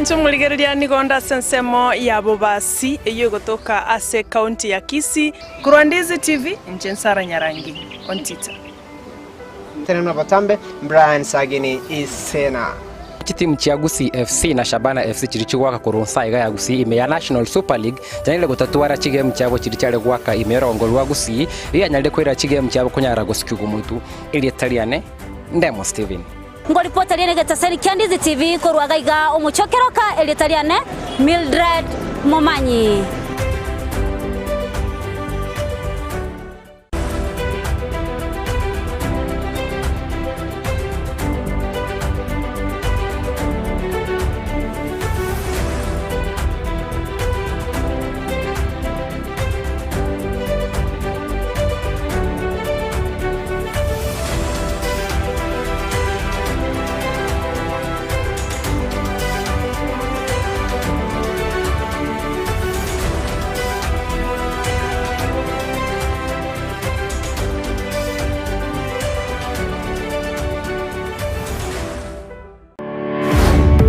Mwanche omorigereria nigo onde ase ensemo ya Bobasi eyio egotoka ase ekaunti ya Kisii. Korwa Ndizi TV, inche Nsara Nyarangi Ontita. Tenena botambe, Brian Sagini Isena. Chitimu chia Gusii FC na Shabana FC chiria chigoaka korwa nsa iga ya Gusii ime ya National Super League chianyarire gotatwara chigemu chiabo chiria chiare goaka ime y'orogongo rwa Gusii rianyarire koira chigemu chiabo konyara gosikigwa motu. Erieta riane Ndemo Steven. Ngoripota riane egetaseri kia Ndizi TV korwa gaiga omochie o Keroka, erieta riane Mildred Momanyi.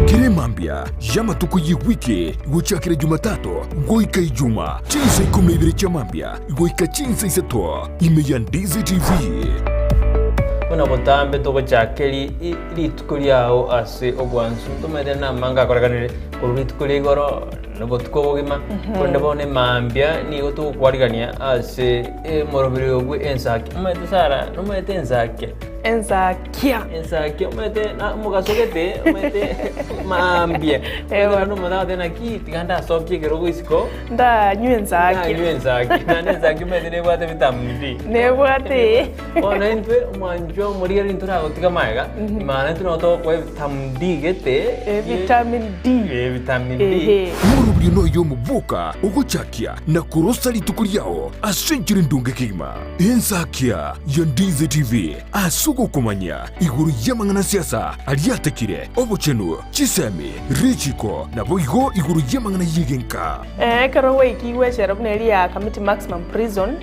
Kera emambia y'amatuko y'ewiki gochakera Jumatatu goika Ijuma, chinsa ikomi na ibere chia mambia goika chinsa isato, ime ya Ndizi TV. Buna botambe togochaka rituko riao ase obwansu, ntomaete namange akorekanire korwa rituko ria igoro na obotuko obogima, korende bono emambia nigo togokwarigania ase omoroberi bwe ensaki. Omanyete Sarah, nomanyete ensakia? Ensakia. Ensakia omanyete na omogaso gete, omanyete mambia. Eeh bono. Bono omonto agoteba naki tiga ndasokie ekerogo isiko. Ndanywe ensakia. Ndanywe ensakia. Naende ensakia omanyete nebwate vitamin D. Nebwate eh. Bono intwe omwanchwa omorigereria ntoragotiga magega, maana intwe nabo togokoa evitamin D gete. Vitamin D. Eh, vitamin D. Ehe. Omorobio noyo omoboka ogochakia na korosa rituko riao ase enchera endonge kegima. Ensakia ya Ndizi TV ase ogokomanya igoro y'amang'ana a siasa aria atekire, obochenu, chisemi, richiko, naboigo igoro y'amang'ana y'egenka. Ekero gwaikigwe echela buna eria ya Kamiti Maximum Prison,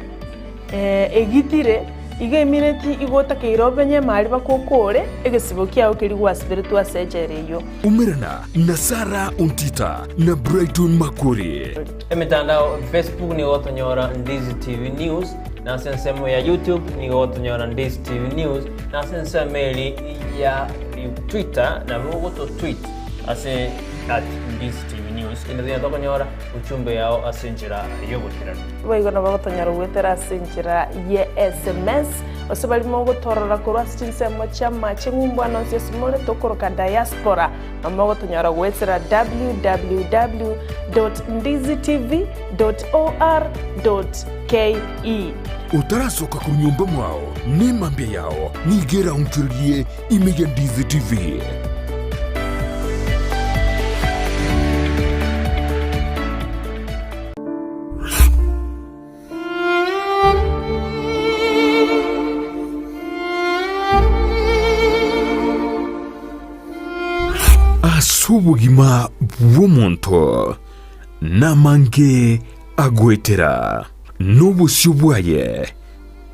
egitire, igo emineti igo otakeire obenye emari bakokore egesibo kiao keria gwasiberetwe ase echela eyio. Umerana na Sarah Ontita na Brighton Makori. Emetandao, Facebook nigo gotonyora Ndizi TV News, na ase ensemo ya YouTube nigo gotonyora Ndizi TV News, na ase ensemo eri ya Twitter nabo ogoto tweet ase at Ndizi TV News. Kende tonya tokonyora ujumbe yao ase enchera y'oboikeranu. Boigo nabo gotonyora goetera ase enchera ye sms, gose baria mogotorora korwa ase chinsemo chi'amache ng'umbu ande onsi ase more tokoroka diaspora, nabo mogotonyora goetera www dot ndizitv dot or dot ke. Otarasoka korwa nyomba mwao, nemambia yao nigo eraonchorerie ime ya Ndizi TV. Ase obogima bw'omonto namange agoetera, na obosio bwaye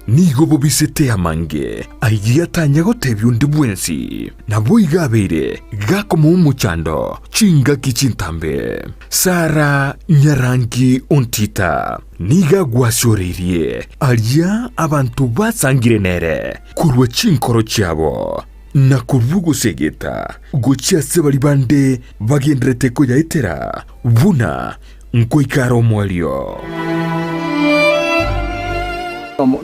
nigo bobisete amange ayio atanya gotebia onde bwensi. Naboigo abeire gakomoa omochando chingaki chintambe. Sara nyarangi ontita nigo agwasioreirie aria abanto basangire nere korwa chinkoro chiabo, na korwa ogosegeta gochia ase baria bande bagendererete koyaetera buna nkoika are omoerio.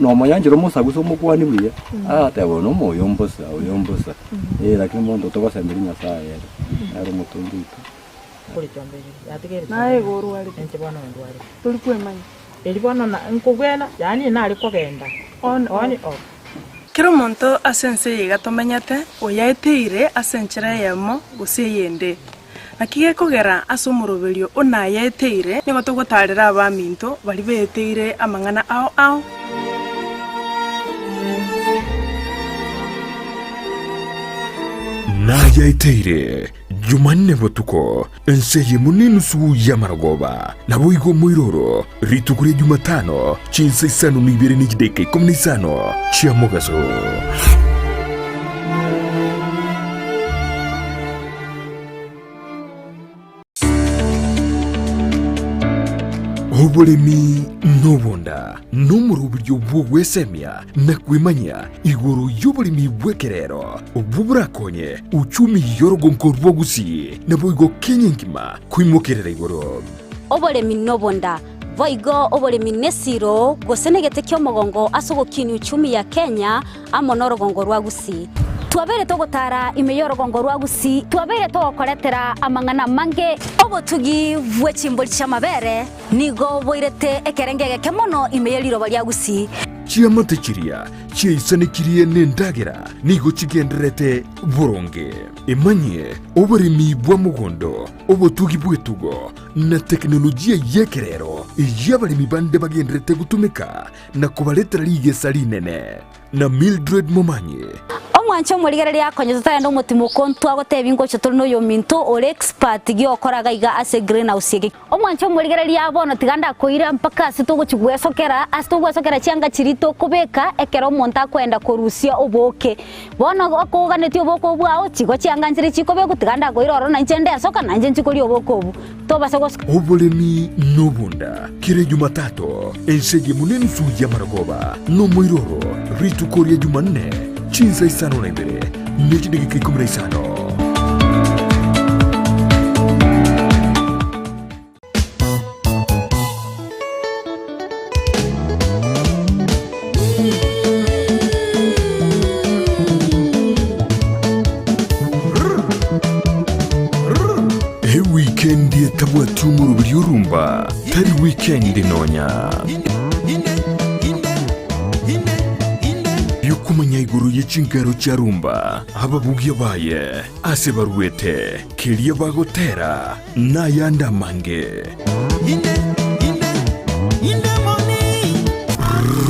Nomonyanchera omosagusa omokuani buya, agateba oyo nomoyo mbosa, oyo mbosa, eh lakini monto togosemeria Nyasaye ere, nere omotongi oito. Naye igo orwarete, tori kwemanya. On off. Kera omonto ase ense eye iga tomenyete, oyaeteire ase enchera eyemo gose eyende. Naki gekogera ase omoroberio o nayaeteire, nigo togotaarera abaminto baria beeteire amang'ana ao ao. Nayaeteire Jumanne botuko, ense eyemo nenusu y'amarogoba, naboigo omoiroro, rituko ria Jumatano, chinsa isano na ibere ne chidaeka ikomi na isano chia mogaso. Oboremi nobonda nomoroberio bw'ogwesemia na kwemanyia igoro y'oboremi bw'ekerero obwo borakonye uchumi y'orogonko rwa Gusii naboigo Kenya engima koimokerera igoro. Oboremi nobonda, boigo oboremi nesiro gose negete ki'omogongo ase ogokinia uchumi ya Kenya amo norogongo rwa Gusii. Twabeire togotara ime y'orogongo rwa Gusii, twabeire togokoretera amang'ana amange. Obotugi bwe chimbori chi'amabere nigo boirete ekerengo egeke mono ime ye riroba ria Gusii. Chiamate chiria chiaisanekirie nendagera nigo chigendererete boronge. Emanyie oboremi bwa mogondo, obotugi bw'etugo, na teknolojia y'ekerero eyio abaremi bande bagendererete gotumeka na kobaretera rigesa rinene. Na Mildred Momanyi. Omwanche omorigereria akonye totarenda omotimoko ntwagotebia ngocha tore noyominto ore expert giokora gaiga ase greenhouse eke. Omwanche omorigereria bono tiga ndakoira mpaka ase togochi gwesokera ase togwesokera chianga chiria tokobeka ekero omonto akoenda korusia obooke. Bono okoganetie obooke obwo bwao chigo chianga nchire chikobekwa tiga ndakoira ororo nainche ndesoka nainche nchi koria obooke obwo. Tobasa gosoka. Oboremi nobonda kera Jumatatu, ense eyemo nenusu y'amarogoba, nomoiroro rituko ria Jumanne, chinsa isano na ibere ne chidageka ikomi na isano. Ewikendi etabwati omoroberi orumba tari wikendi nonya. Yokomanya igoro ye chinkero chia rumba, ababugia baye, ase baruete, keria bagotera, nayande amange.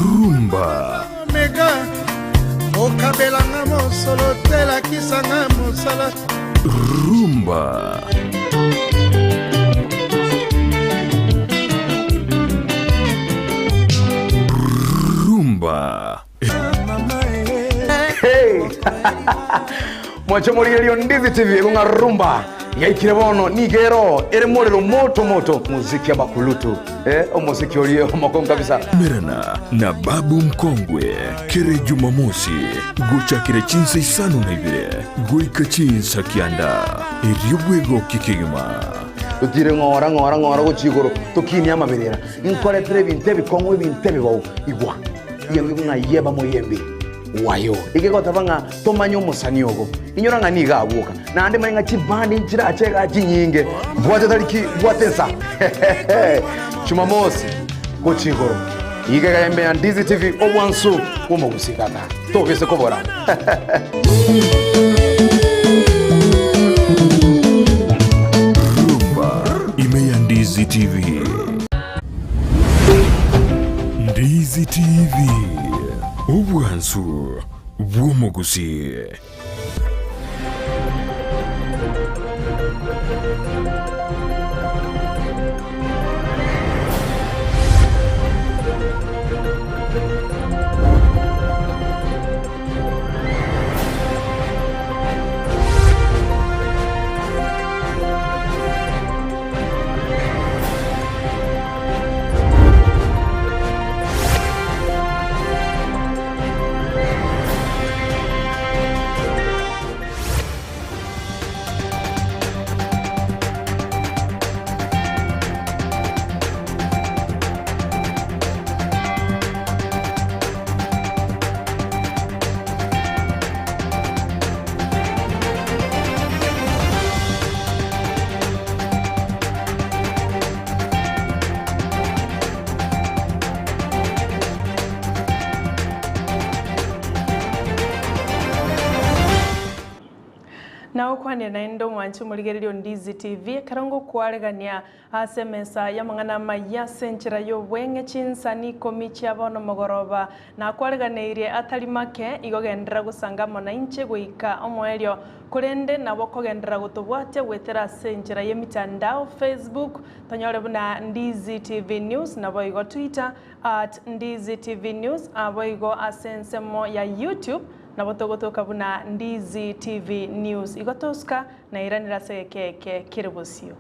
Rumba. Mega okabelanga mosolo te lakisanga mosala. Rumba. Rumba. Hey! Mwache morigererio Ndizi TV ng'a rumba yaikire bono nigero ere morero moto moto muziki abakulutu eh, omuziki orie omokongo kabisa. Merana na Babu Mkongwe kere Jumamosi gochakire chinsa isano na ibere goika chinsa kianda erio bwegoki kegima. Totire ng'ora ng'ora ng'ora gochia igoro tokinie amaberera nkoretere ebinto ebikong'u ebinto ebibao igwa Yembi ng'a yeba moyembi wayo. Egegoteba ng'a tomanye omosani ogo. Inyora ng'a nigo agwoka. Naende manye ng'a chibandi nchirache igaa chinyinge. Bwate tariki bwate ensa. Jumamosi gochia igoro. Iga iga ime ya Ndizi TV obwansu bw'omogusii tata. Tobise kobora. Rumba ime ya Ndizi TV. Ndizi TV, obwansu bw'omogusii. Nagokwanire naende omwanche omorigereria o Ndizi TV ekero ngokwaregania ase emesa y'amang'ana amaya ase enchera y'obweng'e chinsani ikomi chia bono mogoroba. Nakwareganeirie atari make, igo genderera gosanga amo nainche goika omoerio. Korende nabo okogenderera gotobwatia goetera ase enchera y'emitandao, Facebook, tonyore buna Ndizi TV News, naboigo Twitter, at Ndizi TV News, aboigo ase ensemo ya YouTube, nabo togotoka buna Ndizi TV News. Igo tosuka, nairanera ase egeka eke kere bosio.